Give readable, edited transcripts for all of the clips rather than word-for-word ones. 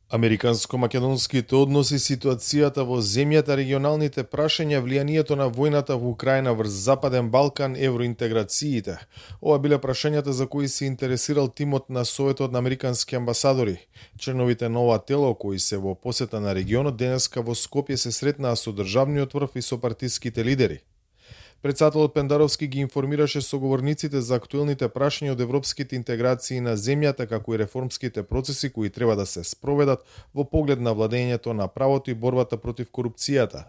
Американско-македонските односи, ситуацијата во земјата, регионалните прашања, влијанието на војната во Украина врз Западен Балкан, евроинтеграциите. Ова биле прашањата за кои се интересирал тимот на Советот на американски амбасадори. Членовите на ова тело, кои се во посета на регионот, денеска во Скопје се сретнаа со државниот врв и со партиските лидери. Председателот Пендаровски ги информираше соговорниците за актуелните прашања од европските интеграции на земјата, како и реформските процеси кои треба да се спроведат во поглед на владењето на правото и борбата против корупцијата.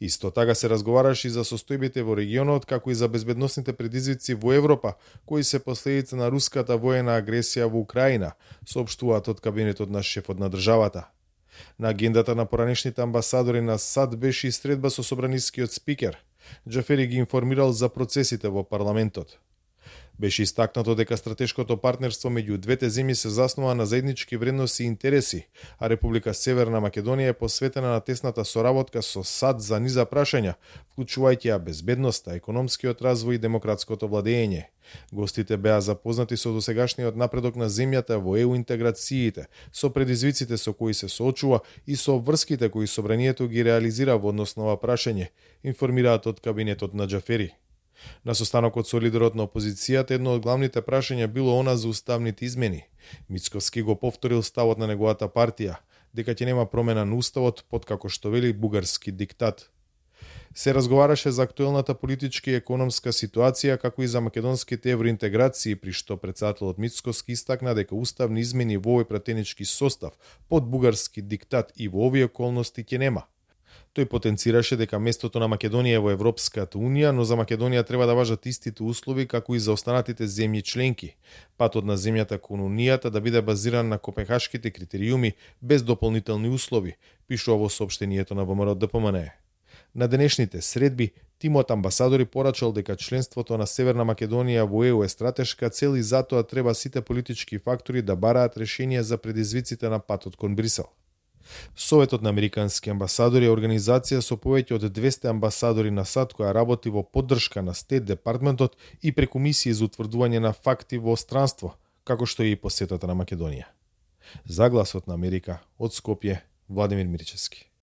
Исто така се разговараше и за состојбите во регионот, како и за безбедносните предизвици во Европа, кои се последица на руската воена агресија во Украина, соопштуваат од кабинетот на шефот на државата. На агендата на поранешните амбасадори на САД беше и средба со собранискиот спикер. Џафери ги информирал за процесите во парламентот. Беше истакнато дека стратешкото партнерство меѓу двете земји се заснова на заеднички вредности и интереси, а Република Северна Македонија е посветена на тесната соработка со САД за низа прашања, вклучувајќи ја безбедноста, економскиот развој и демократското владење. Гостите беа запознати со досегашниот напредок на земјата во ЕУ интеграциите, со предизвиците со кои се соочува и со врските кои собранието ги реализира во однос на ова прашање, информираат од кабинетот на Џафери. На состанокот со лидерот на опозицијата, едно од главните прашања било она за уставните измени. Мицкоски го повторил ставот на неговата партија, дека ќе нема промена на уставот под, како што вели, бугарски диктат. Се разговараше за актуелната политичка и економска ситуација, како и за македонските евроинтеграции, при што председателот Мицкоски истакна дека уставни измени во овој пратенички состав под бугарски диктат и во овие околности ќе нема. Тој потенцираше дека местото на Македонија е во Европската Унија, но за Македонија треба да важат истите услови како и за останатите земји членки. Патот на земјата кон Унијата да биде базиран на копенхашките критериуми без дополнителни услови, пишува во соопштението на ВМРО ДПМН. На денешните средби, тимот амбасадори порачал дека членството на Северна Македонија во ЕУ е стратешка цел и затоа треба сите политички фактори да бараат решенија за предизвиците на патот кон Брисел. Советот на американски амбасадори е организација со повеќе од 200 амбасадори на САД која работи во поддршка на Стейт департментот и преку мисии за утврдување на факти во странство, како што е и посетата на Македонија. За Гласот на Америка, од Скопје, Владимир Мирчевски.